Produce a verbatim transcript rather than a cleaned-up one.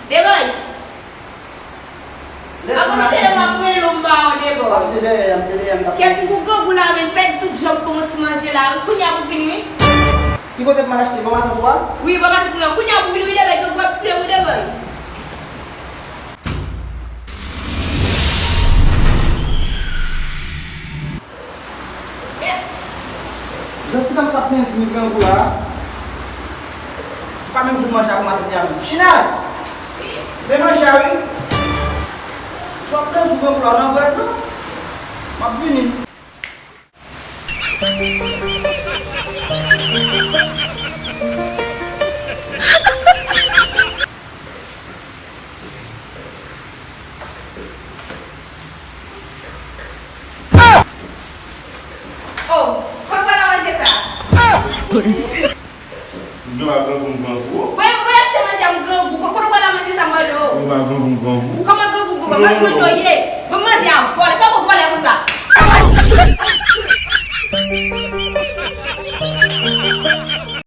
Debòy! Avan m te lè m ap rele w, m pa wè w, Debòy. M te dèyè, m te dèyè, m t ap... Kèt ou grangou la menm, pèdi tout jan pou pran yon ti manje la wi. Kounye a pou vini wi. Ki kote pou m al achte? Ban m atann ou a? Wi, ban m atann ou a. Kounye a pou vini wi, Debòy, grangou ap tiye m wi, Debòy. Jan ti dam sa ap mennen ti mi grangou la. Ou pa menm jwenn manje a pou maten an. China! Men manje a wi. Sa w ap pran ti grangou la, w nan vwèl non. M ap vini. Oh, kote w pral manje sa? M gen pa grangou, m grangou. Voye, voye achte manje a, m grangou. Kote w pral manje sa, m mande w? M gen pa grangou, m grangou. Kòman grangou, grangou? Manje, manje w ye. Bon, manje a vòlè. Sa w